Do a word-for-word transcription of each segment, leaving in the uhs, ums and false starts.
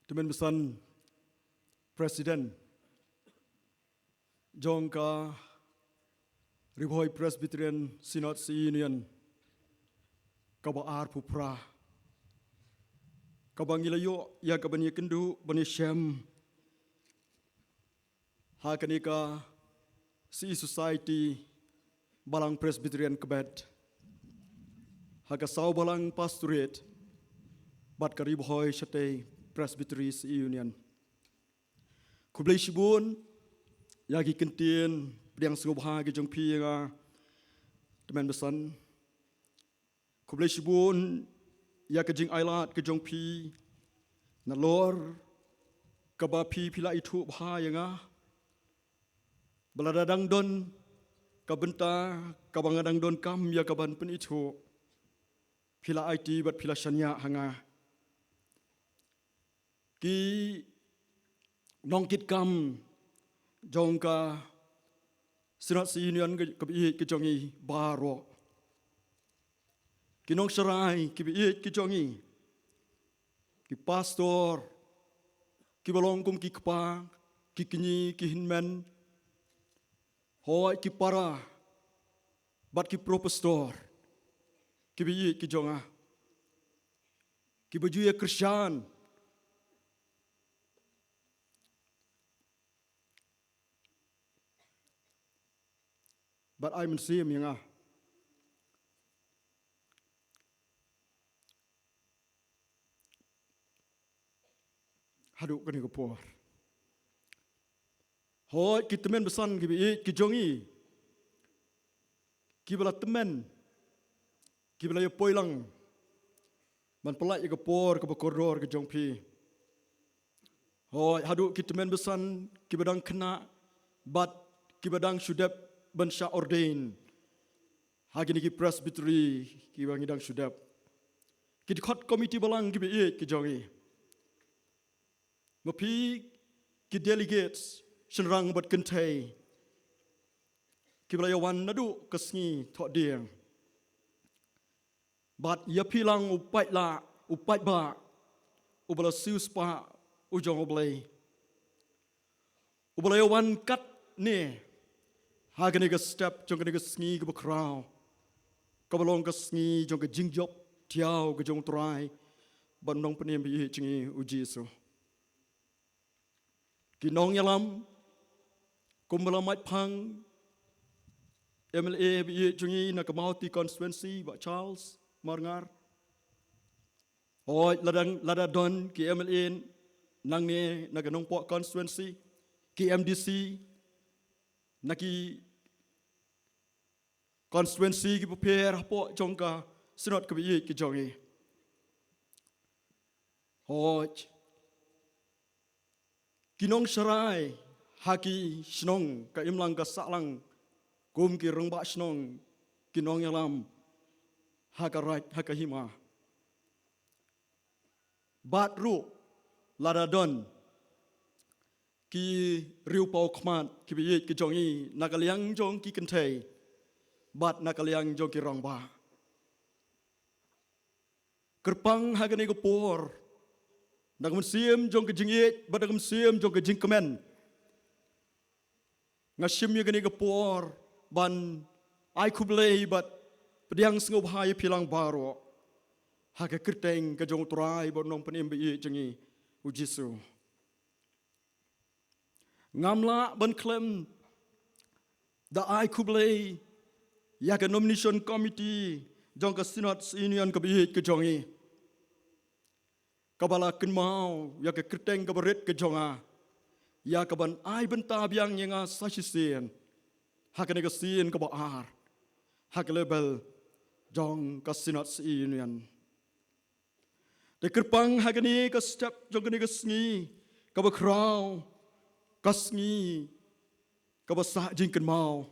Tymmen basan President jong ka Ri Bhoi Presbyterian Synod Union kaba arphew phra, kaba ngi la ïoh ïa ka ban ïakynduh ban ïashem ha kane ka C E Society, Balang Presbyterian Kbet, ha ka Saw Balang Pastorate bad ka Ri Bhoi Shatei Presbytery C E Union. Khublei shibun ïa ki kyntien pdiang sngewbha ki jong phi ïa nga, tymmen basan. Khublei shibun ïa ka jingailad ka jong phi nalor kaba phi phi la ithuh bha ïa nga, ba lada dang don ka bynta kaba nga dang donkam ïa ka ban pynithuh, phi la aiti bad phi la shaniah ha nga. Ki nongkitkam jong ka Synod Union ka, kaba ïeit ka jong ngi baroh, ki nongsharai kiba ïeit ki jong ngi, ki pastor kiba long kum ki kpa, ki kñi, ki hynmen, hooid ki para bad ki propastor kiba ïeit ki jong nga, kiba ju ïa kyrshan bad ai mynsiem ïa nga haduh kane ka por. Hooid ki tymmen basan kiba ïeit ki jong ngi, kiba la tymmen, kiba la ïa poi lang ban pyllait ïa ka por kaba kordor ka jong phi. Hooid haduh ki tymmen basan kiba dang khynnah bad kiba dang shu dep ban shah ordain ha kine ki presbytery kiba ngi dang shu dep, ki dkhot komiti balang kiba ïeit ki jong ngi, ma phi ki delegates shynrang bad kynthei kiba la ïa wan naduh ka sngi thohdieng, bad ïa phi lang u paidlang, u paidbah uba la siewspah u jong U Blei, uba la ïa wan katne ha kane ka step jong kane ka sngi kaba khraw, kaba long ka sngi jong ka jingjop thiaw ka jong U Trai bad Nongpynim ba ïeit jong ngi U Jisu. Ki nongïalam, kumba la mait phang, M L A ba ïeit jong ngi na ka Mawhati constituency, Bah Charles Marngar. Hooid, lada, lada don ki M L A nangne na ka Nongpoh constituency, ki M D C na ki constituency kiba pher hapoh jong ka Synod kaba ïeit ka jong ngi. Hooid, ki nongsharai ha ki shnong ka imlang ka sahlang, kum ki rangbah shnong, ki nongïalam ha ka raid ha ka hima. Bad ruh lada don ki riewpawkhmat kiba ïeit ki jong ngi na ka liang jong ki kynthei bad na ka liang jong ki rangbah, kyrpang ha kane ka por, na ka mynsiem jong ka jingïeit bad na ka mynsiem jong ka jingkmen, nga shim ïa kane ka por ban ai khublei bad pdiang sngewbha ïa phi lang baroh ha ka kyrteng ka jong U Trai bad Nongpynim ba ïeit jong ngi U Jisu. Ngam lah ban khlem da ai khublei ïa ka nomination committee jong ka Synod Union kaba ïeit ka jong ngi, kaba la kynmaw ïa ka kyrteng kaba rit ka jong nga ïa ka ban ai bynta biang ïa nga sa shisien ha kane ka sien kaba ar ha ka level jong ka Synod Union. Te kyrpang ha kane ka step jong kane ka sngi kaba khraw, ka sngi kaba sah jingkynmaw,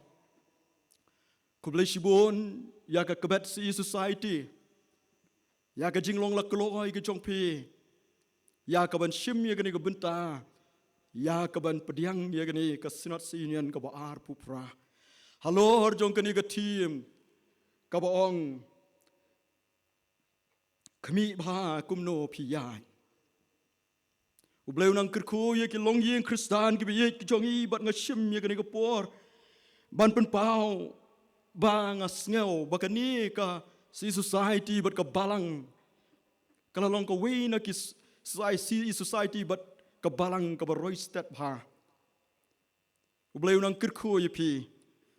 khublei shibun ïa ka Kbet C E Society, ïa ka jinglong la kloi ka jong phi ïa ka ban shim ïa kane ka bynta, ïa ka ban pdiang ïa kane ka Synod Union kaba arphew phra. Halor jong kane ka theme kaba ong, khmih bha kumno phi ïaid. U Blei u nang kyrkhu ïa ki longïing Khristan kiba ïeit ki jong i, bad nga shim ïa kane ka por ban pynpaw ba nga sngew ba kane ka CE Society bad ka balang ka la long kawei na ki s-, soci-, CE Society bad ka balang kaba roi stet bha. U Blei u nang kyrkhu ïa phi,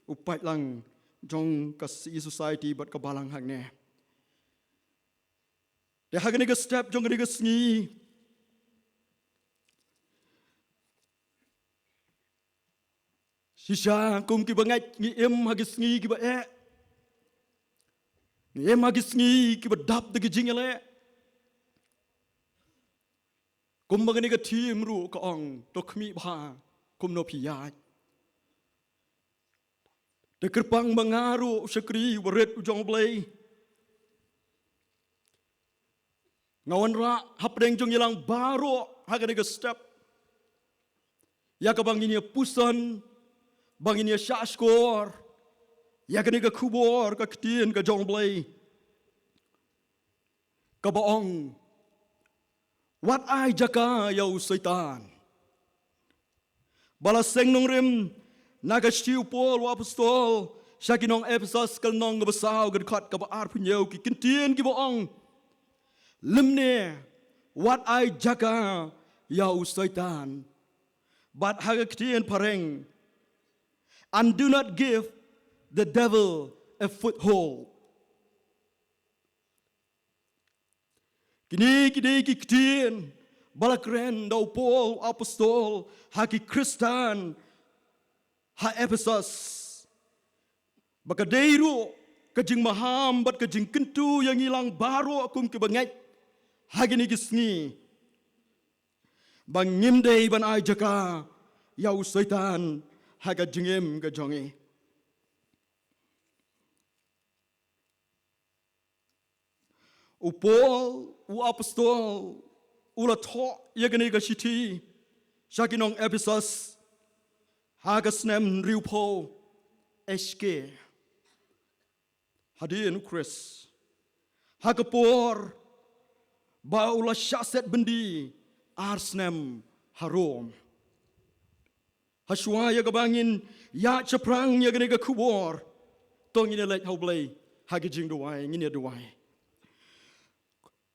u paidlang jong ka CE Society bad ka balang hangne. Te ha kane ka step jong kane ka sngi, shisha kum kiba ngeit ngi im ha ki sngi kiba eh, ngi im ha ki sngi kiba dap da ki jingïaleh. Kumba kane ka theme ruh ka ong, to khmih bha kumno phi ïaid. Te kyrpang ba nga ruh u shakri uba rit u jong U Blei, nga wanrah hapdeng jong ngi lang baroh ha kane ka step ïa kaba ngin ïa puson, ba ngin ïa shahshkor ïa kane ka khubor ka ktien ka jong U Blei kaba ong, wat ai jaka ïa u Soitan. Ba la seng nongrim na ka shithi u Paul u apostol sha ki nong Ephesus, ka lynnong kaba saw, ka dkhot kaba arphew hynñiew, ki kyntien kiba ong, lymne wat ai jaka ïa u Soitan. Bad ha ka ktien phareng, and do not give the devil a foothold. Kine ki dei ki ktien ba la kren da u Paul u apostol ha ki Khristan ha Ephesus, ba ka dei ruh ka jingmaham bad ka jingkyntu ïa ngi lang baroh kum kiba ngeit ha kine ki sngi, ba ngim dei ban ai jaka ïa u Soitan ha ka jingim ka jong ngi. U Paul u apostol u la thoh ïa kane ka shithi sha ki nong Ephesus ha ka snem hynriewphew H K hadien u Khrist, ha ka por ba u la shah set byndi ar snem ha Rom. Hashwa ïa kaba ngin ïa shaphrang ïa kane ka khubor, to ngin ïa leit ha U Blei ha ka jingduwai, ngin ïa duwai.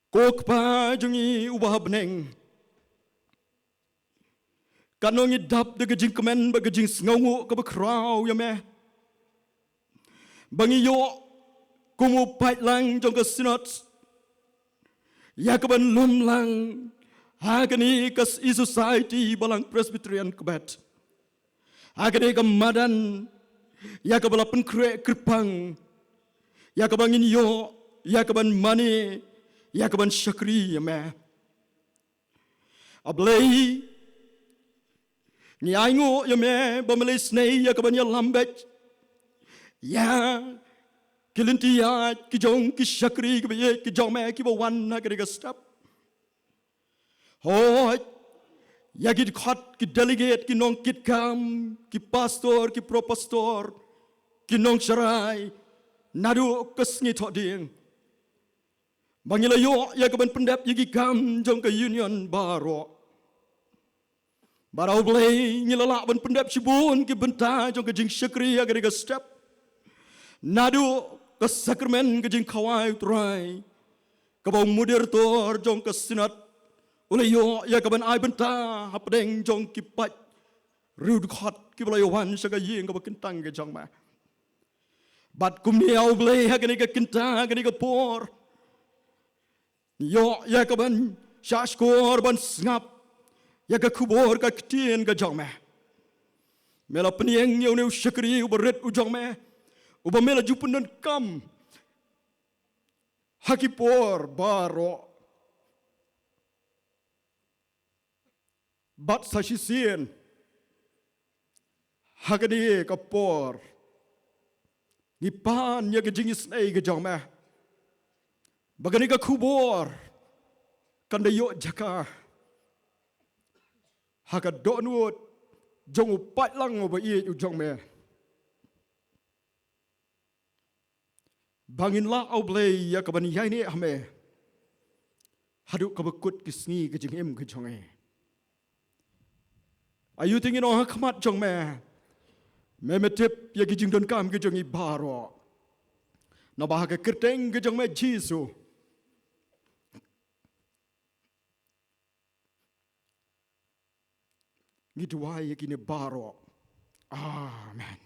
Ko Kpa jong ngi uba ha bneng, katno ngi dap da ka jingkmen bad ka jingsngewnguh kaba khraw ïa me, ba ngi ïoh kum u paidlang jong ka Synod ïa kaban lum lang ha kane ka CE Society Balang Presbyterian Kbet, ha kane ka madan ïa kaba la pynkhreh kyrpang, ïa kaba ngin ïoh ïa kaban mane, ïa kaban shakri ïa me. A Blei, ngi ainguh ïa me ba me la isynei ïa kaban ïalam beit ïa ki lynti ïaid ki jong ki shakri kiba ïeit ki jong me kiba wan ha kane ka step. Hooid, ïa ki dkhot, ki delegate, ki nongkitkam, ki pastor, ki pro-pastor, ki nongsharai, naduh ka sngi thohdieng, ba ngi la ïoh ïa kaban pyndep ïa ki kam jong ka union baroh. Bad A Blei, ngi la lah ban pyndep shibun ki bynta jong ka jingshakri ha kane ka step, naduh ka sakramen ka jingkhawai U Trai, kaba u moderator jong ka Synod u la ïoh ïa kaban ai bynta hapdeng jong ki paid riewdkhot kiba la ïawan sha ka ïing kaba kyntang ka jong me. Bad kumne A Blei, ha kane ka kynta, ha kane ka por, ngi ïoh ïa kaban shahshkor ban sngap ïa ka khubor ka ktien ka jong me. Me la pynïeng ïa une u shakri uba rit u jong me, uba me la ju pyndonkam ha ki por baroh. Bad sa shisien, ha kane ka por, ngi pan ïa ka jingisynei ka jong me ba kane ka khubor kan da ïoh jaka ha ka dohnud jong u paidlang uba ïeit u jong me, ba ngin lah, A Blei, ïa kaban ïaineh ha me haduh kaba kut ki sngi ka jingim ka jong ngi. Aïu te ngin ong ha khmat jong me? Me me tip ïa ki jingdonkam ki jong ngi baroh. Naba ha ka kyrteng ka jong me Jisu, ngi duwai ïa kine baroh. Amen.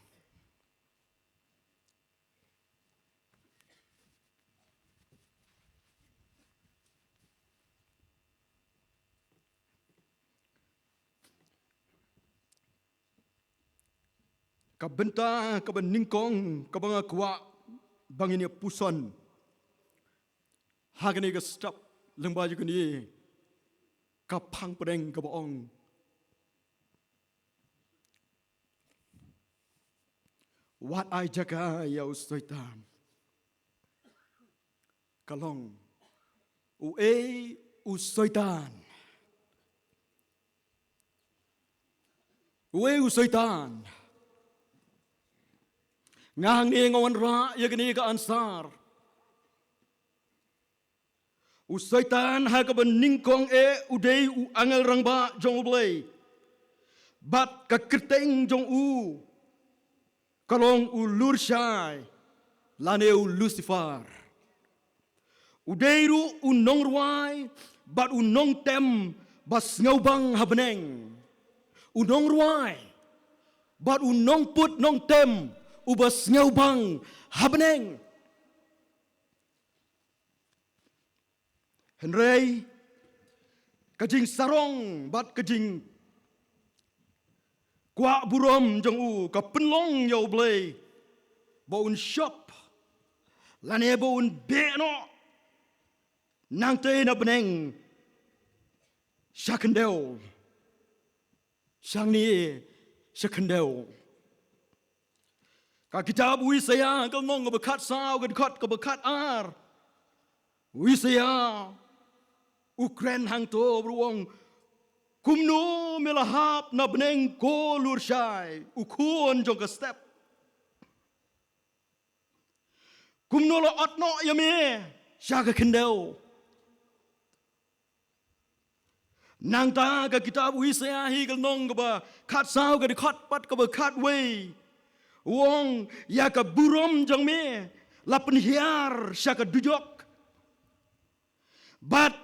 Ka bynta kaba nyngkong kaba nga kwah ba ngin ïa puson ha kane ka step lyngba jong kane ka phang pdeng kaba ong, wat ai jaka ïa u Soitan. Ka long, uei u Soitan? Uei u Soitan? Nga hangne nga wanrah ïa kane ka answer. U Soitan ha kaba nyngkong eh u dei u angel rangbah jong U Blei. Bad ka kyrteng jong u ka long u Lurshai lane u Lucifer. U dei ruh u nongrwai bad u nongtem ba sngewbang ha bneng. U nongrwai bad u nongput nongtem uba sngewbang ha bneng. Hynrei ka jingsarong bad ka jingkwah burom jong u ka pynlong ïa U Blei ba un shop lane ba un beh noh nangtei na bneng sha khyndew. Shangne sha khyndew. Ka kitab u Isaïah ka lynnong kaba khatsaw, ka dkhot kaba khatar. U Isaïah u kren hangto bad u ong, kumno me la hap na bneng ko Lurshai, u khun jong ka step? Kumno la ot noh ïa me sha ka khyndew? Nangta ka kitab u Isaïah hi ka lynnong kaba khatsaw, ka dkhot pat kaba khatwei, u ong, ïa ka burom jong me la pynhiar sha ka dujok. Bad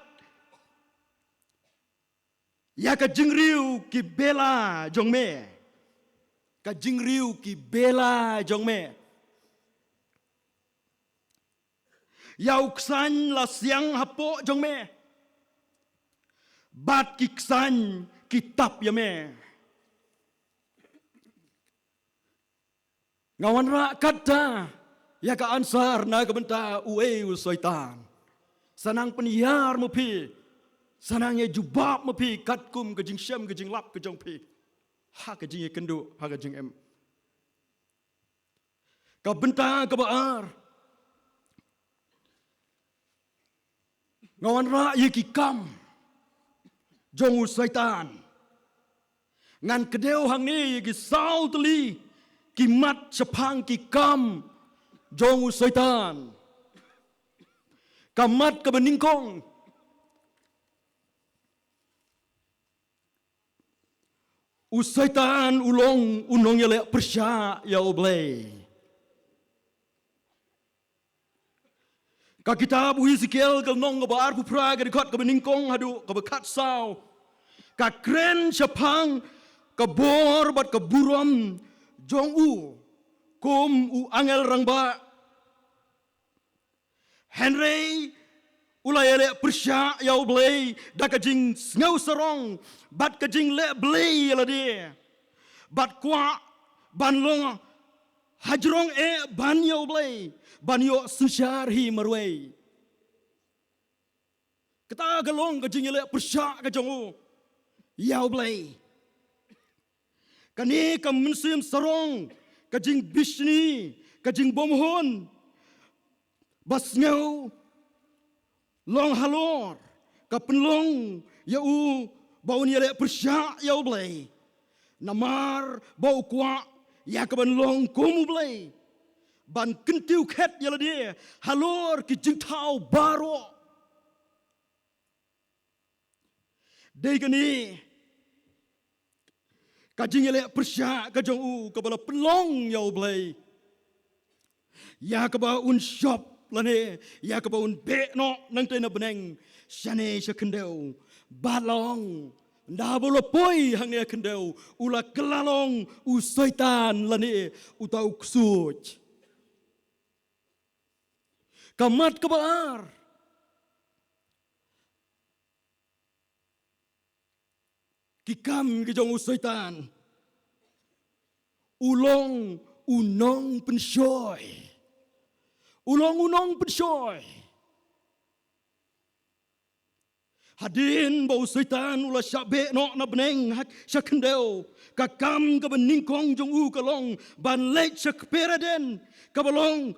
ïa ka jingriew ki bela jong me. Ka jingriew ki bela jong me. Ïa u ksain la siang hapoh jong me. Bad ki ksain ki tap ïa me. Nga wanrah katta ïa ka answer na ka bynta uei u Soitan. Sa nang pynhiar ma phi, sa nang ïa jubab ma phi katkum ka jingshem ka jinglap ka jong phi ha ka jingïakynduh ha ka jingim. Ka bynta kaba ar, nga wanrah ïa ki kam jong u Soitan. Ngan kdew hangne ïa ki saw tylli ki mat shaphang ki kam jong u Soitan. Ka mat kaba nyngkong, u Soitan u long u nongïaleh pyrshah ïa U Blei. Ka kitab u Ezekiel ka lynnong kaba arphew phra, ka dkhot kaba nyngkong haduh kaba khatsaw, ka kren shaphang ka bor bad ka burom jong u kum u angel rangbah. Hynrei u la ïaleh pyrshah ïa U Blei da ka jingsngewsarong bad ka jingleh blei ïa lade. Bad kwah ban long hajrong eh ban ïa U Blei, ban ïoh synshar hi marwei. Kata ka long ka jingïaleh pyrshah ka jong u ïa U Blei. Kane ka mynsiem sarong, ka jingbishni, ka jingbymhun ba sngew long halor, ka pynlong ïa u ba un ïaleh pyrshah ïa U Blei. Namar ba u kwah ïa ka ban long kum U Blei, ban kyntiew khet ïa lade halor ki jingthaw baroh. Dei kane ka jingïaleh pyrshah ka jong u kaba la pynlong ïa U Blei, ïa kaba un shop lane ïa kaba un beh noh nangtei na bneng shane sha khyndew. Bad la ong, ynda ba u la poi hangne ha khyndew, u la kylla long u Soitan lane uta u ksuid. Ka mat kaba ar, ki kam ki jong u Soitan. U long u nongpynshoi. U long u nongpynshoi. Hadien ba u Soitan u la shah beh noh na bneng ha sha khyndew, ka kam kaba nyngkong jong u ka long ban leit sha kper Eden, kaba long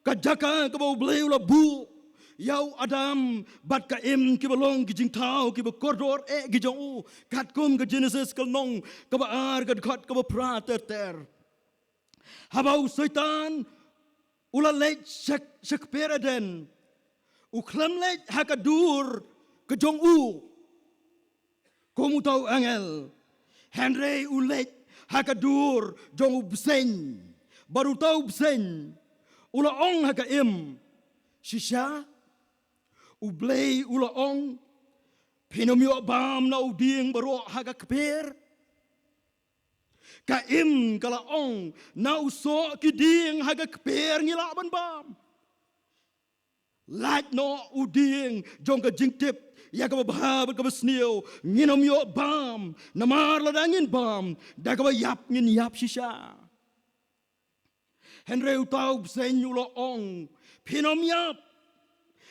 ka jaka kaba U Blei u la buh ïa u Adam bad ka Im, kiba long ki jingthaw kiba kordor eh ki jong u, katkum ka Genesis ka lynnong kaba ar ka dkhot kaba phra ter ter. Haba u Soitan u la leit sha, sha kper Eden, u khlem leit ha ka dur ka jong u kum uta u angel, hynrei u leit ha ka dur jong u bseiñ. Bad uta u bseiñ u la ong ha ka Im, shisha, U Blei u la ong, phin ym ïoh bam na u dieng baroh ha ka kper. Ka Im ka la ong, na u soh ki dieng ha ka kper ngi lah ban bam. Lait noh u dieng jong ka jingtip ïa kaba bha bad kaba sniew, ngin ym ïoh bam, namar lada ngin bam, da kaba ïap ngin ïap shisha. Hynrei uta u bseiñ u la ong, phin ym ïap.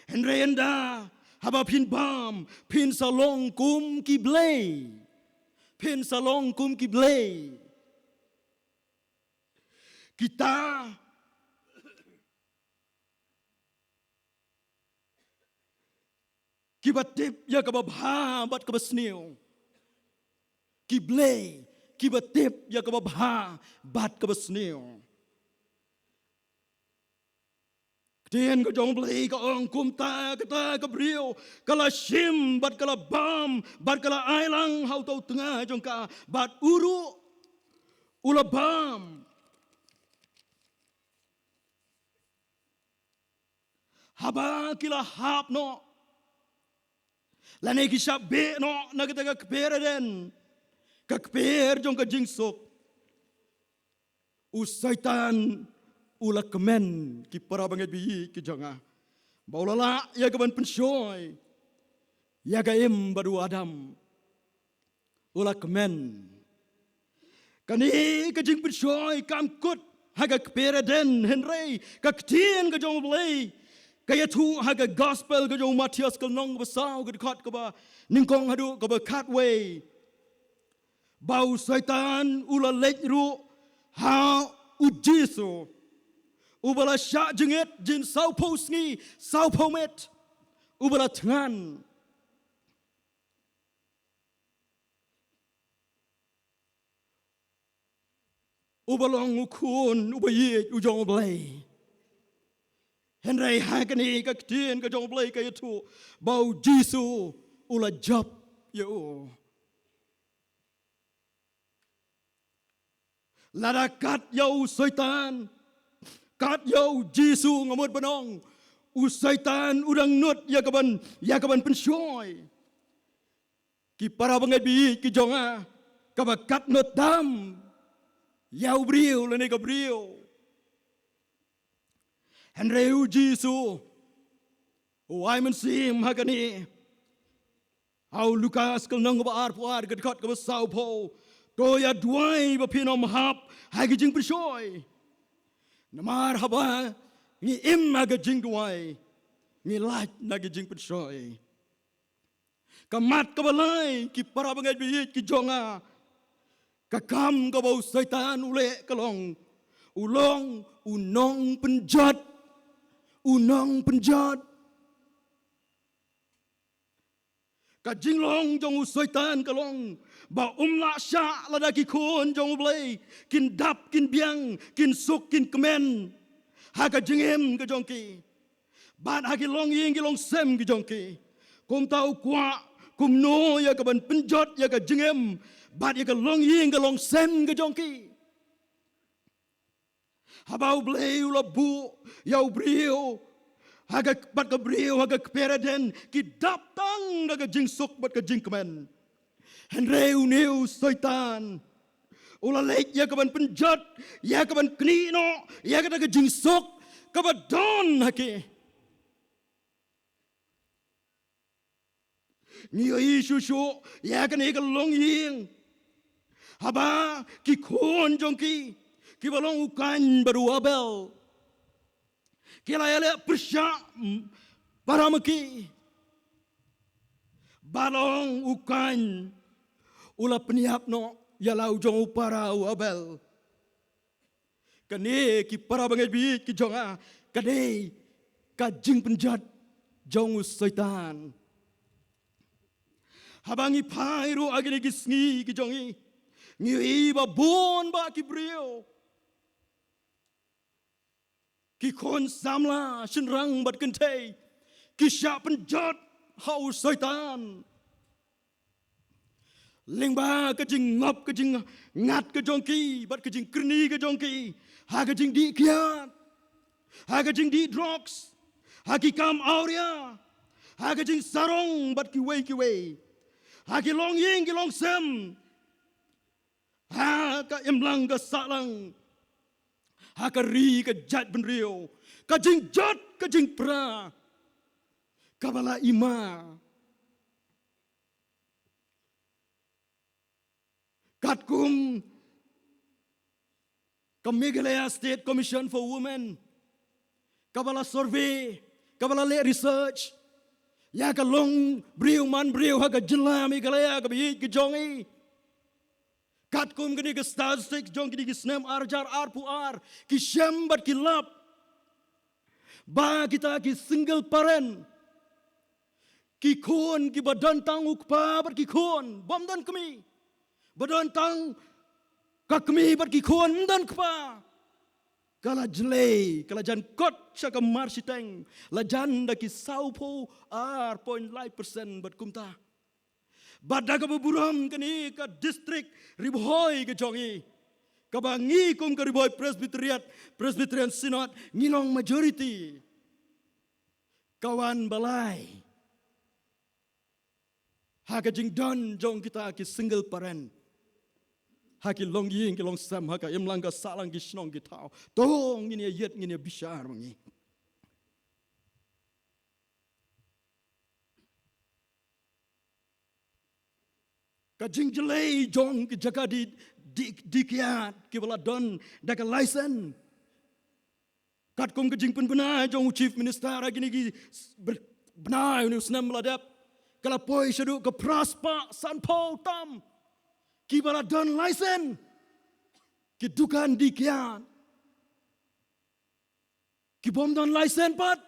Hynrei ynda haba phin bam, phin sa long kum ki blei. Phin sa long kum ki blei. Kita kiba tip ïa kaba bha bad kaba sniew. Ki blei kiba tip ïa kaba bha bad kaba sniew. Ktien ka jong U Blei ka ong, kumta kata ka briew ka la shim bad ka la bam bad ka la ai lang ha uta u tnga jong ka, bad u ruh u la bam. Haba ki la hap noh, lane ki shah beh noh na kata ka kper Eden, ka kper jong ka jingsuk, u Soitan u la kmen, ki para bangeit ba ïeit ki jong nga, ba u la lah ïa ka ban pynshoi ïa ka Im bad u Adam. U la kmen. Kane ka jingpynshoi kam kut ha ka kper Eden, hynrei ka ktien ka jong U Blei ka ïathuh ha ka gospel ka jong u Mathaios ka lynnong ba saw, ka dkhot kaba nyngkong haduh kaba khatwei, ba u Soitan u la leit ruh ha u Jisu, uba la shah jingit jin sawphew sngi sawphew miet, uba la thngan. Uba long u khun uba ïeit u jong U Blei. Hynrei ha kane ka ktien ka jong U Blei ka ïathuh ba u Jisu u la jop ïa u. Lada kat ïa u Soitan, kat ïa u Jisu, nga mut ban ong, u Soitan u dang nud ïa ka ban, ïa ka ban pynshoi. Ki para bangeit ba ïeit ki jong nga, kaba kat nud tam ïa u briew lane ka briew. Hynrei u Jisu u ai mynsiem ha kane. Ha u Lukas ka lynnong kaba arphew ar, ka dkhot kaba sawphew, to ïa duwai ba phin ym hap ha ki jingpynshoi. Namar haba ngi im ha ka jingduwai, ngi lait na ki jingpynshoi. Ka mat kaba lai, ki para bangeit ba ïeit ki jong nga, ka kam kaba u Soitan u leh ka long, u long u nongpynjot. U nongpynjot. Ka jinglong jong u Soitan ka long ba um lah shah lada ki khun jong U Blei kin dap, kin biang, kin suk, kin kmen ha ka jingim ka jong ki, bad ha ki longïing ki longsem ki jong ki. Kumta u kwah kumno ïa ka ban pynjot ïa ka jingim bad ïa ka longïing ka longsem ka jong ki. Haba U Blei u la buh ïa u briew ha ka, bad ka briew ha ka kper Eden, ki dap tang da ka jingsuk bad ka jingkmen. Hynrei une u Soitan u la leit ïa ka ban pynjot, ïa ka ban knieh noh ïa kata ka jingsuk kaba don ha ki. Ngi ïohi shuh shuh ïa kane ka longïing, haba ki khun jong ki, kiba long u Kain bad u Abel, ki la ïaleh pyrshah, mm, para ma ki. Bad long u Kain u la pynïap noh ïa la u jong u para u Abel. Kane, ki para bangeit baieit ki jong nga, ka dei ka jingpynjot jong u Soitan. Haba ngi phai ruh ha kine ki sngi ki jong ngi, ngi ïohi ba bun bah ki briew, ki khun samla shynrang bad kynthei, ki shah pynjot ha u Soitan. Lyngba ka jingngop ka jingngat ka jong ki bad ka jingkyrni ka jong ki ha ka jingdih kiad, ha ka jingdih drugs, ha ki kam awria, ha ka jingsarong bad kiwei kiwei, ha ki longïing ki longsem, ha ka imlang ka sahlang, ha ka ri ka jaitbynriew, ka jingjot ka jingpra kaba la i ma. Katkum ka Meghalaya State Commission for Women, kaba la survey, kaba la leh research ïa ka long briew man briew ha ka jylla Meghalaya kaba ïeit ka jong ngi. Katkum kine ki statistics jong kine ki snem ar hajar arphew ar, ki shem bad ki lap ba kita ki single parent, ki khun kiba don tang u kpa bad ki khun, bym don kmie, ba don tang ka kmie bad ki khun, ym don kpa, ka la jlei, ka la jan kot sha ka marshiteng, la jan da ki sawphew ar point lai percent bad kumta. Bad da kaba burom kane ka district Ri Bhoi ka jong ngi, kaba ngi kum ka Ri Bhoi Presbyterian, Presbyterian Synod ngi long majority, ka wan ba lai ha ka jingdon jong kita ki single parent ha ki longïing ki longsem, ha ka imlang ka sahlang, ki shnong ki thaw. To ngin ïa ïeit, ngin ïa bishar ma ngi. Ka jingjlei jong ki jaka dih, dih, dih kiad kiba la don da ka license. Katkum ka jingpynbna jong u Chief Minister ha kine ki s-, ber-, bnai, une u snem ba la dep, ka la poi shaduh ka phra spah sanphew tam kiba la don license ki dukan dih kiad, ki bym don license pat.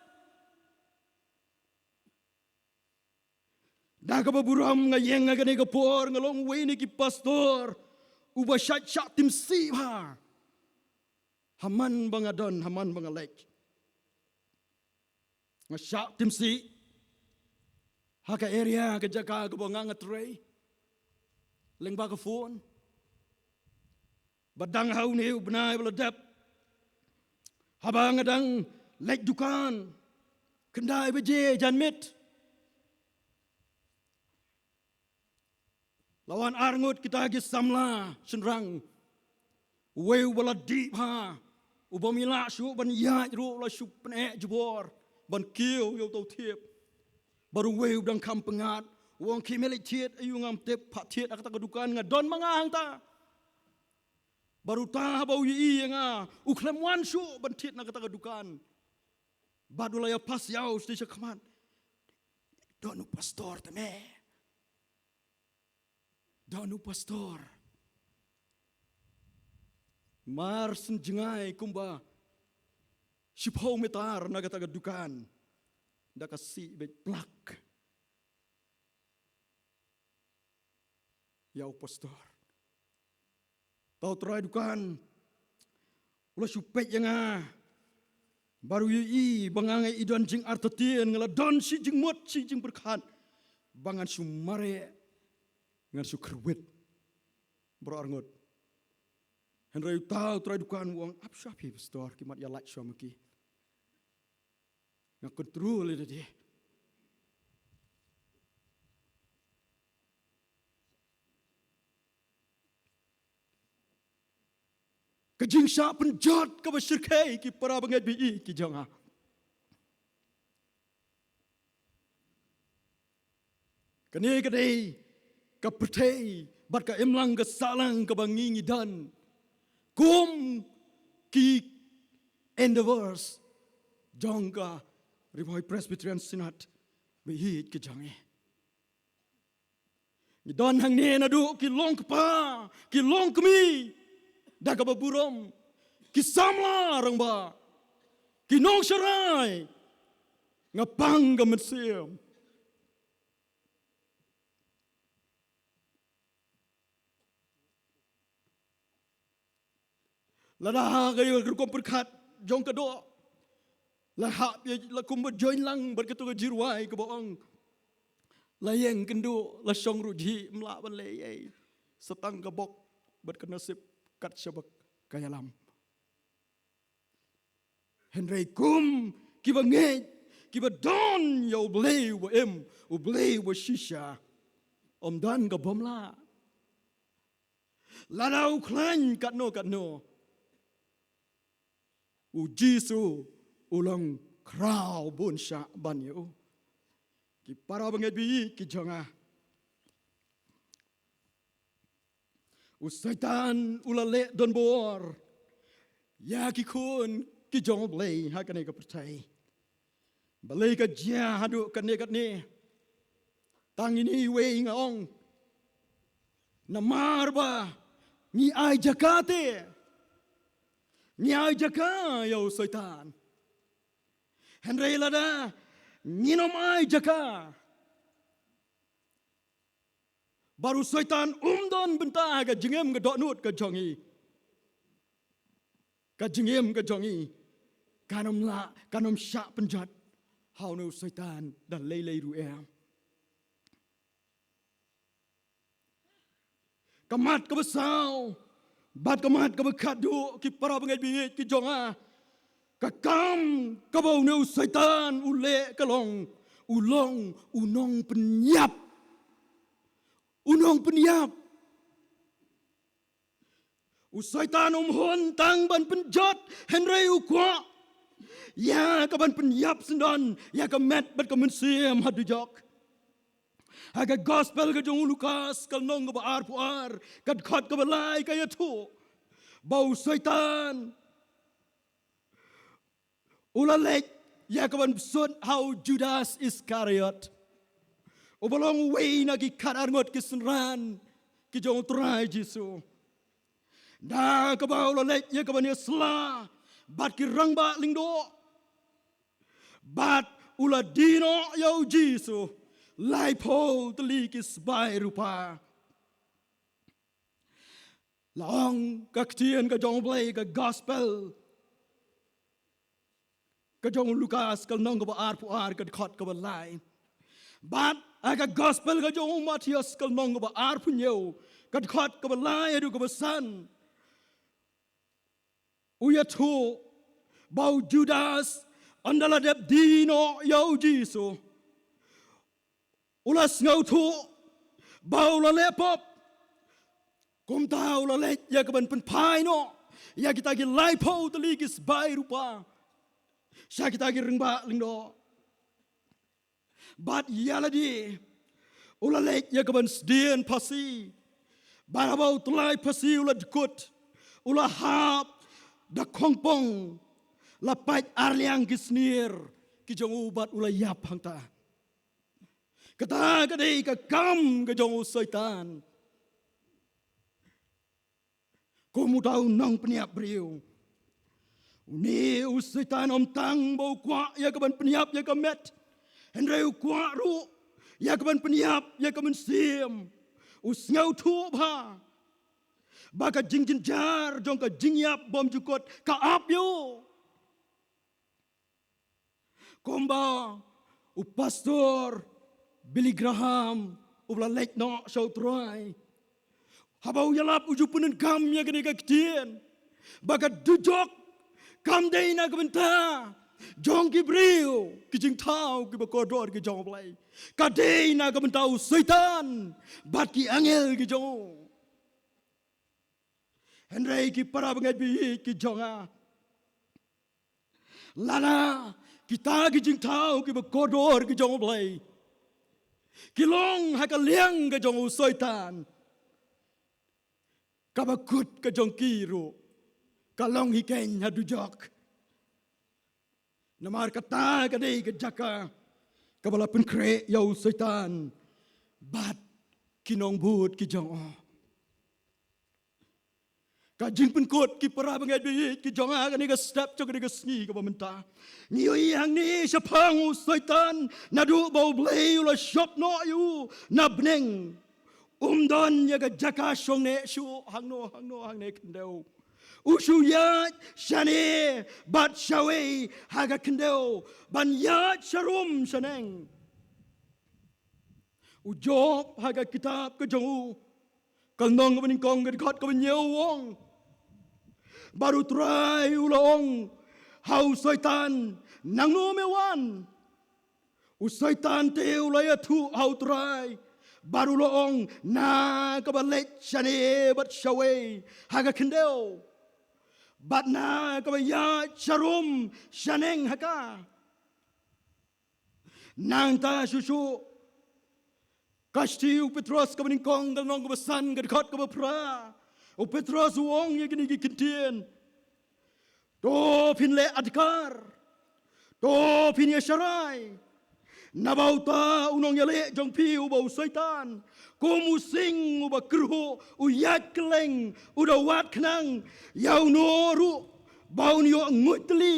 Da kaba burom nga ïeng ha kane ka por, nga long uwei na ki pastor uba shah, shah tim sih bha ha man ba nga don, ha man ba nga leit. Nga shah tim sih ha ka area, ka jaka kaba nga, nga trei lyngba ka phone. Bad dang ha une u bnai ba la dep, haba nga dang leit dukan khyndai baje janmiet, la wan arngut kita ki samla shynrang. Uwei uba la dih bha, u bym lah shuh ban ïaid ruh, la shu pyneh jubor ban kiew ïa uto u thied. Bad uwei u dang kham pyngngad, u ong, khie me leit thied. Aiu, ngam tip, phah thied ha kata ka dukan, nga don ma nga hangta. Bad uta haba u ïohi ïa nga, u khlem wan shuh ban thied na kata ka dukan. Bad u la ïa pass ïa u sha khmat. Don u pastor te me. Don u pastor. Mar shen jngai kumba shiphew meter na kata ka dukan, da ka sih beit plak ïa u pastor. Uta u trai dukan u la shu peit ïa nga. Bad u ïohi ba nga, nga i don jingartatien, nga la don shi jingmut shi jingpyrkhat. ba ngan shu mareh, ngan shu kyrwit. Baroh arngut. Hynrei uta u trai dukan u ong, ap shwa phi pastor, ki mat ïa lait shwa ma ki. Nga kontrol ïa lade. Ka jingshah pynjot kaba shyrkhei, ki para bangeit ba ïeit ki jong nga. Kane ka dei ka pyrthei bad ka imlang ka sahlang kaba ngi ngi don kum ki endeavors jong ka Ri Bhoi Presbyterian Synod ba ïeit ki jong ngi. Ngi don hangne naduh ki long kpa, ki long kmie, da kaba burom, ki samla rangbah, ki nongsharai, nga pang ka mynsiem. Lada ha ka ïa ka rukom pyrkhat jong ka doh, la hap ïa la kumba join lang bad kato ka jingrwai kaba ong, la ïeng kynduh, la shong ruh jhieh, ym lah ban leh ei ei. Sa tang ka bok bad ka nasib kat shaba ka ïalam. Hynrei kum kiba ngeit, kiba don ïa U Blei uba im, U Blei uba shisha, ym don ka bym lah. Lada u khlaiñ katno katno, U Jisu u long khraw bun shah ban ïa u. Ki para bangeit ba ïeit ki jong nga, u Soitan u la leh donbor ïa ki khun ki jong U Blei ha kane ka pyrthei. Balei ka jia haduh katne katne? Tang ine iwei nga ong. Namar ba ngi ai jaka te, ngi ai jaka ïa u Soitan. Hynrei lada ngin ym ai jaka, bad u Soitan um don bynta ha ka jingim ka dohnud ka jong ngi. Ka jingim ka jong ngi kan ym lah, kan ym shah pynjot ha une u Soitan da lei lei ruh em. Ka mat kaba saw bad ka mat kaba khatduh, ki para bangeit ba ïeit ki jong nga, ka kam kaba une u Soitan u leh ka long, u long u nongpynïap. U nongpynïap. U Soitan um hun tang ban pynjot, hynrei u kwah ïa kaban pynïap syndon ïa ka met bad ka mynsiem ha dujok. Ha ka gospel ka jong u Lukas ka lynnong kaba arphew ar, ka dkhot kaba lai, ka ïathuh ba u Soitan u la leit ïa kaban bsut ha u Judas Iskariot, uba long uwei na ki khatar ngut ki synran ki jong u Trai Jisu. Da kaba u la leit ïa kaban ïasla bad ki rangbah lyngdoh, bad u la die noh ïa u Jisu laiphew tylli ki sbai rupa. La ong ka ktien ka jong U Blei, ka gospel ka jong u Lukas ka lynnong kaba arphew ar, ka dkhot kaba lai. Bad ha ka gospel ka jong u Mathaios ka lynnong kaba arphew hynñiew, ka dkhot kaba lai haduh kaba san, u ïathuh ba u Judas, ynda la dep die noh ïa u Jisu, u la sngewthuh ba u la leh pop. Kumta u la leit ïa kaban pynphai noh ïa kita ki laiphew tylli ki sbai rupa sha kita ki rangbah lyngdoh. Bad ïa lade u la leit ïa kaban sdien phasi. Bad haba u tyllai phasi u la dkut, u la hap da khongpong, la pait arliang ki snier ki jong u bad u la ïap hangta. Kata ka dei ka kam ka jong u Soitan. Kum uta u nongpynïap briew, une u Soitan ym tang ba u kwah ïa kaban pynïap ïa ka met, hynrei u kwah ruh ïa kaban pynïap ïa ka mynsiem. U sngewthuh bha ba ka jingjynjar jong ka jingïap bymjukut ka ap ïa u. Kumba u pastor Billy Graham, u ba la leit noh sha U Trai, haba u ïalap u ju pyndonkam ïa kane ka ktien ba ka dujok kam dei na ka bynta jong ki briew ki jingthaw kiba kordor ki jong U Blei. Ka dei na ka bynta u Soitan bad ki angel ki jong u. Hynrei ki para bangeit baieit ki jong nga, lada kita ki jingthaw kiba kordor ki jong U Blei ki long ha ka liang ka jong u Soitan, kaba kut ka jong ki ruh ka long hi keiñ ha dujok. Namar kata ka dei ka jaka kaba la pynkhreh ïa u Soitan bad ki nongbud ki jong u. Ka jingpynkut, ki para bangeit baieit ki jong nga, ha kane ka step jong kane ka sngi kaba mynta, ngi ïohi hangne shaphang u Soitan, naduh ba U Blei u la shop noh ïa u na bneng, um don ïa ka jaka shong neh shuh hangno hangno hangne khyndew. U shu ïaid shane bad shawei ha ka khyndew, ban ïaid sharum shaneng. U Job ha ka kitab ka jong u, ka lynnong kaba nyngkong, ka dkhot kaba hynñiew, u ong, bad U Trai u la ong ha u Soitan, nangno me wan? U Soitan te u la ïathuh ha U Trai bad u la ong, na kaba leit shane bad shawei ha ka khyndew, bad na kaba ïaid sharum shaneng ha ka. Nangta shuh shuh, ka shithi u Petros kaba nyngkong, ka lynnong kaba san, ka dkhot kaba phra, u Petros u ong ïa kine ki ktien, to phin leh adkar, to phin ïasharai, naba uta u nongïaleh jong phi uba u Soitan, kum u sing uba kyrhuh u ïaid kylleng, u da wad khnang ïa uno ruh ba un ïoh nguid tylli.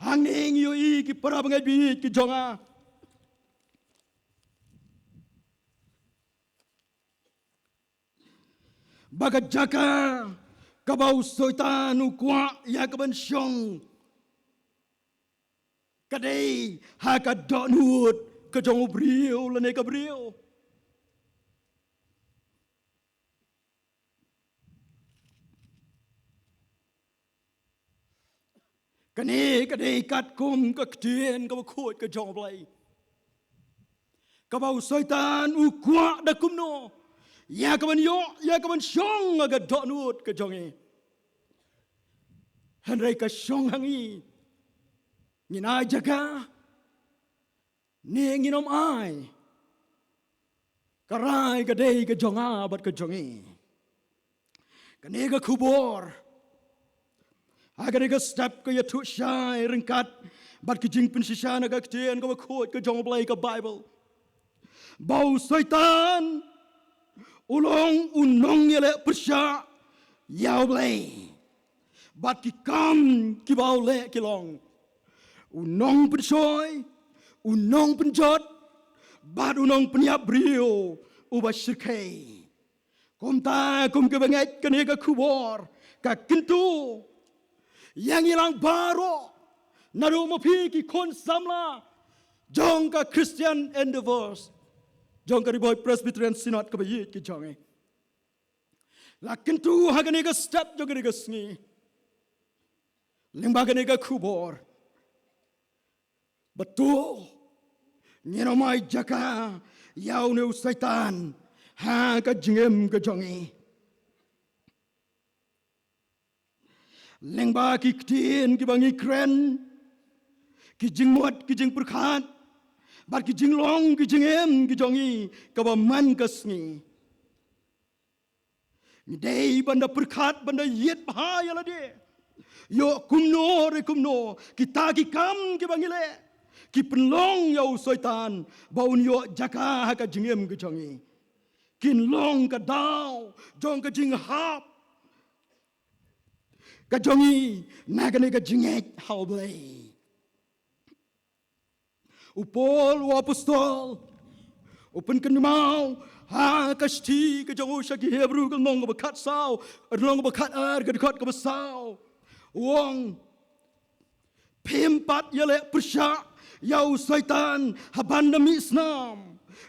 Hangne ngi ïohi, ki para bangeit baieit ki jong nga, ba ka jaka kaba u Soitan u kwah ïa ka ban shong ka dei ha ka dohnud ka jong u briew lane ka briew. Kane ka dei katkum ka ktien kaba khuid ka jong U Blei, kaba u Soitan u kwah da kumno ïa ka ban ïoh, ïa ka ban shong ha ka dohnud ka jong ngi. Hynrei ka shong ha ngi, ngin ai jaka ne ngin ym ai. Ka rai ka dei ka jong nga bad ka jong ngi. Kane ka khubor, ha kane ka step, ka ïathuh shai ryngkat bad ka jingpynshisha na ka ktien kaba khuid ka jong U Blei, ka Baibl, ba u Soitan u long u nongïaleh pyrshah ïa U Blei. Bad ki kam kiba u leh ki long u nongpynshoi, u nongpynjot, bad u nongpynïap briew uba shyrkhei. Kumta kum kiba ngeit, kane ka khubor ka kyntu ïa ngi lang baroh, naduh ma phi ki khun samla jong ka Christian Endeavours, jong ka Ri Bhoi Presbyterian Synod kaba ïeit ka jong ngi. La kyntu ha kane ka step jong kane ka sngi, lyngba kane ka khubor, ba to ngin ym ai jaka ïa une u Soitan ha ka jingim ka jong ngi. Lyngba ki ktien kiba ngi kren, ki jingmut, ki jingpyrkhat, bad ki jinglong, ki jingim ki jong ngi kaba man ka sngi, ngi dei ban da pyrkhat, ban da ïit bha ïa lade. Ïoh kumno re kumno, kita ki kam kiba ngi leh ki pynlong ïa u Soitan ba un ïoh jaka ha ka jingim ka jong ngi. Kin long ka daw jong ka jinghap ka jong ngi na kane ka jingngeit ha U Blei. U Paul u apostol u pynkynmaw ha ka shithi ka jong u sha ki Hebru, ka lynnong kaba khatsaw, lynnong kaba khatar, ka dkhot kaba saw, u ong, phim pat ïaleh pyrshah ïa u Soitan ha ban da mih snam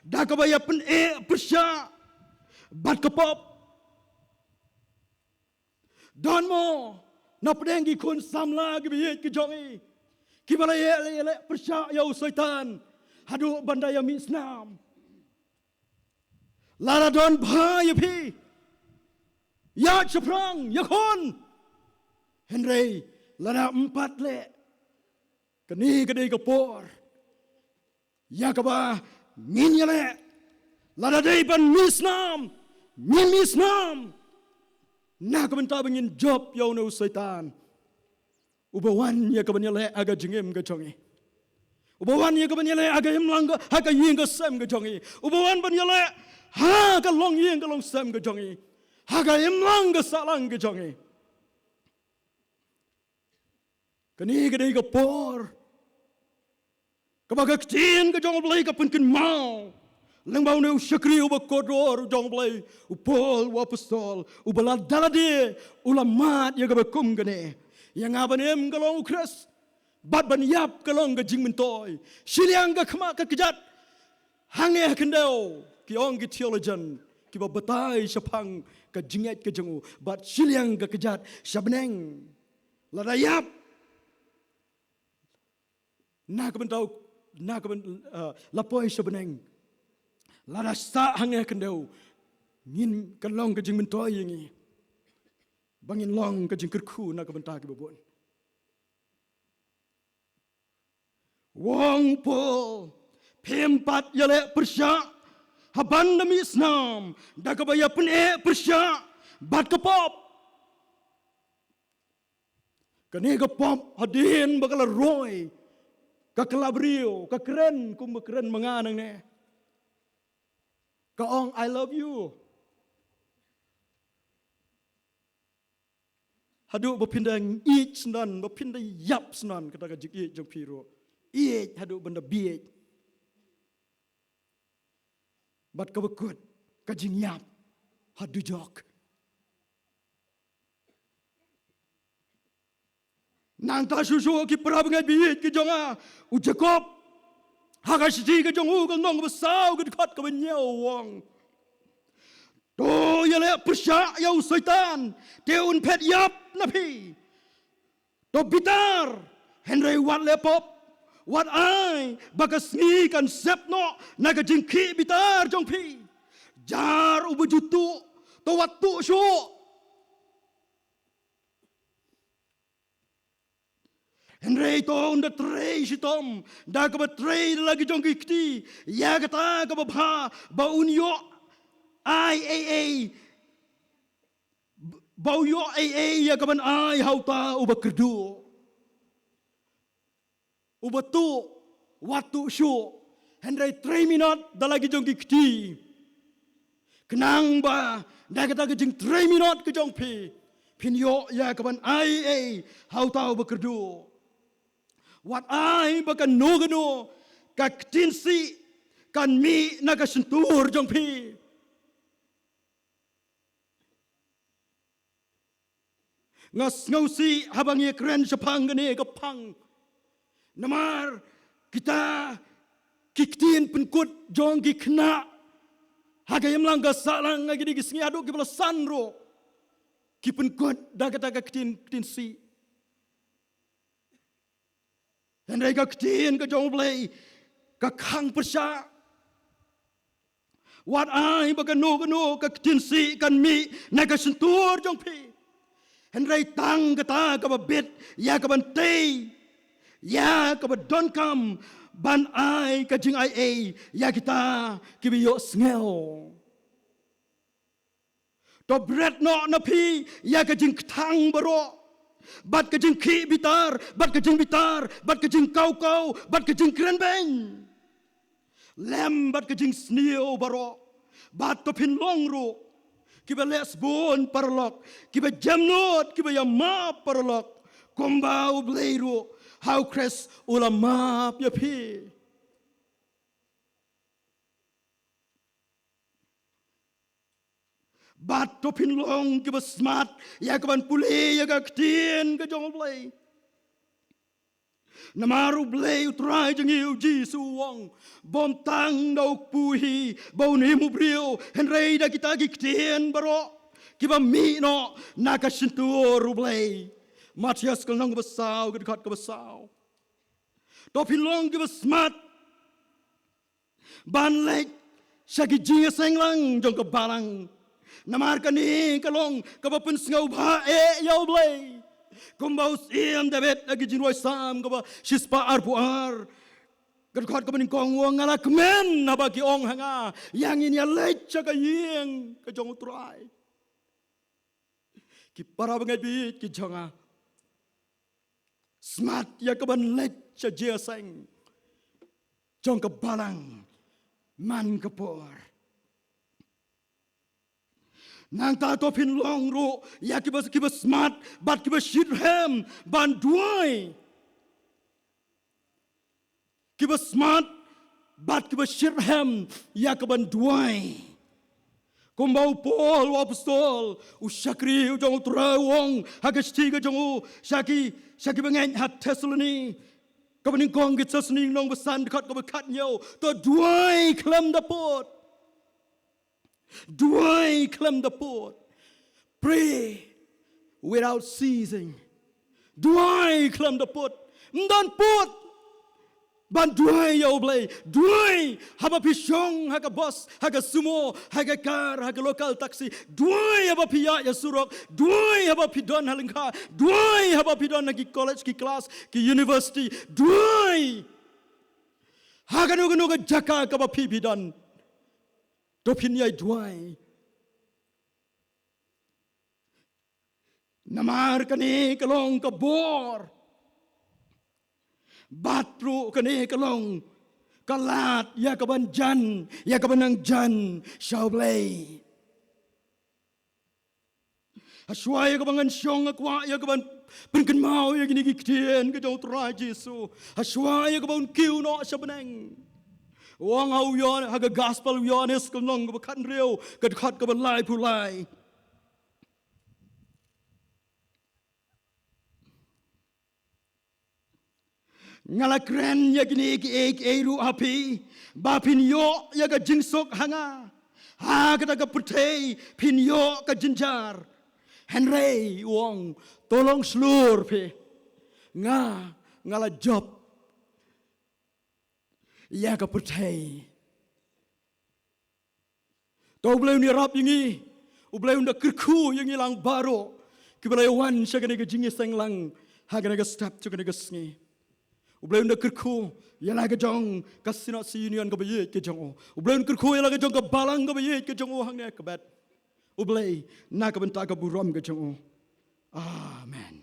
da kaba ïa pyneh pyrshah bad ka pop. Don mo na pdeng ki khun samla kiba ïeit ki jong i kiba la ïaleh pyrshah ïa u Soitan haduh ban da ïa mih snam. Lada don bha ïa phi, ïa shaphrang, ïa khun. Hynrei lada ym pat leh, kane ka dei ka por ïa kaba ngin ïaleh. Lada dei ban mih snam, ngin mih snam na ka bynta ba ngin jop ïa une u Soitan uba wan ïa ka ban ïaleh ha ka jingim ka jong i, uba wan ïa ka ban ïaleh ha ka imlang ka, ha ka ïing ka sem ka jong i, uba wan ban ïaleh ha ka longïing ka longsem ka jong i, ha ka imlang ka sahlang ka jong i. Kane ka dei ka por kaba ka ktien ka jong U Blei ka pynkynmaw lyngba une u shakri uba kordor u jong U Blei, u Paul u apostol, uba la da lade u la mad ïa kaba kum kane. Ïa nga ban im ka long u Khrist bad ban ïap ka long ka jingmyntoi. Shiliang ka khmat ka kjat hangne ha khyndew, ki ong ki theologian kiba batai shaphang ka jingngeit ka jong u, bad shiliang ka kjat sha bneng. Lada ïap na ka bynta, na ka byn, eh, la poi sha bneng. Lada sah hangne ha khyndew, ngin, kan long ka jingmyntoi ïa ngi ba ngin long ka jingkyrkhu na ka bynta kiba bun. U ong u Paul, phim pat ïaleh pyrshah ha ban da mih snam da kaba ïa pyneh pyrshah bad ka pop. Kane ka pop hadien ba ka la roi, ka kylla briew, ka kren kumba kren ma nga nangne. Ka ong, "I love you." Haduh ba phin da ïeit sngewdon, ba phin da ïap sngewdon, kata ka jingïeit jong phi ruh. Ïeit haduh ban da bieit. Bad kaba kut, ka jingïap ha dujok. Nangta shuh shuh ki para bangeit ba ïeit ki jong nga, u Jakob ha ka shithi ka jong u, ka lynnong kaba saw, ka dkhot kaba hynñiew, u ong, "To ïaleh pyrshah ïa u Soitan, te un phet ïap na phi. To bitar, hynrei wat leh pop. Wat ai ba ka sngi kan sep noh na ka jingkhih bitar jong phi. Jar uba ju tuh, to wat tuh shuh. Hynrei to un da trei shitom da kaba trei da la ki jong ki kti ïa kata kaba bha, ba un ïoh ai ei ei, ba un ïoh ei ei ïa kaban ai ha uta uba kyrduh." Uba tuh, wat tuh shuh, hynrei trei minot da la ki jong ki kti. Khnang ba da kata ka jingtrei minot ka jong phi, phin ïoh ïa kaban ai ei ha uta uba kyrduh. Wat ai ba kano kano ka ktien sih kan mih na ka shyntur jong phi. Nga sngewsih haba ngi kren shaphang kane ka phang. Namar kita ki ktien pynkut jong ki khynnah ha ka imlang ka sahlang ha kine ki sngi haduh kiba la san ruh ki pynkut da kata ka ktien, ktien sih. Hynrei ka ktien ka jong U Blei ka khang pyrshah. Wat ai ba kano kano ka ktien sih kan mih na ka shyntur jong phi. Hynrei tang kata kaba bit ïa kaban tei, ïa kaba donkam ban ai ka jingai ei ïa kita kiba ïohsngew. To bret noh na phi ïa ka jingkthang baroh, bad ka jingkhih bitar, bad ka jingbitar, bad ka jingkawkaw, bad ka jingkrenbeiñ, lem bad ka jingsniew baroh. Bad to phin long ruh kiba leh sbun paralok, kiba jemnud, kiba ïa map paralok, kumba U Blei ruh ha U Khrist u la map ïa phi. Bad to phin long kiba smat ïa kaban pule ïa ka ktien ka jong U Blei. Namar U Blei U Trai jong ngi U Jisu u ong, bym tang da u kpu hi ba un im u briew, hynrei da kita ki ktien baroh kiba mih noh na ka shyntur U Blei. Mathaios ka lynnong kaba saw, ka dkhot kaba saw. To phin long kiba smat ban leit sha ki jingïaseng lang jong ka balang. Namar kane ka long kaba pynsngewbha eh ïa U Blei. Kumba u Syiem David ha ki jingrwai Salm kaba shispah arphew ar, ka dkhot kaba nyngkong u ong, nga la kmen haba ki ong ha nga, ïa ngin ïaleit sha ka ïing ka jong U Trai. Ki para bangeit baieit ki jong nga, smat ïa kaban leit sha jingïaseng jong ka balang man ka por. Nangta to phin long ruh ïa kiba, kiba smat bad kiba shitrhem ban duwai. Kiba smat bad kiba shitrhem ïa kaban duwai. Kumba u Paul u apostol, u shakri u jong U Trai u ong ha ka shithi ka jong u sha ki, sha ki bangeit ha Thessaloni kaba nyngkong, ki Thessaloni lynnong ba san, dkhot kaba khathynñiew, to duwai khlem da pud. Duwai khlem da pud. Pray without ceasing. Duwai khlem da pud. Ym don pud ban duwai ïa U Blei. Duwai haba phi shong ha ka bus, ha ka sumo, ha ka car, ha ka local taxi. Duwai haba phi ïaid ha surok. Duwai haba phi don ha lyngkha. Duwai haba phi don ha ki college, ki class, ki university. Duwai ha kano kano ka jaka kaba phi, phi don. To phin ïai duwai. Namar kane ka long ka bor. Bad ruh kane ka long ka lad ïa kaban jan, ïa kaban nang jan sha U Blei. Hashwa ïa kaba ngan shong nga kwah ïa kaban pynkynmaw ïa kine ki ktien ka jong U Trai Jisu. Hashwa ïa kaba un kiew noh sha bneng, u ong ha u Ïoan, ha ka Gospel u Ïoannis ka lynnong kaba khathynriew, ka dkhot kaba laiphew lai. Nga la kren ïa kine kiei kiei ruh ha phi, ba phin ïoh ïa ka jingsuk ha nga. Ha kata ka pyrthei phin ïoh ka jynjar. Hynrei u ong, to long shlur phi. Nga, nga la jop ïa ka pyrthei. To U Blei un ïarap ïa ngi, U Blei un da kyrkhu ïa ngi lang baroh kiba la ïa wan sha kane ka jingïaseng lang ha kane ka step jong kane ka sngi. U Blei un da kyrkhu ïa la ka jong ka Synod Union kaba ïeit ka jong u. U Blei un kyrkhu ïa la ka jong ka balang kaba ïeit ka jong u hangne ka bet. U Blei na ka bynta ka burom ka jong u. Amen.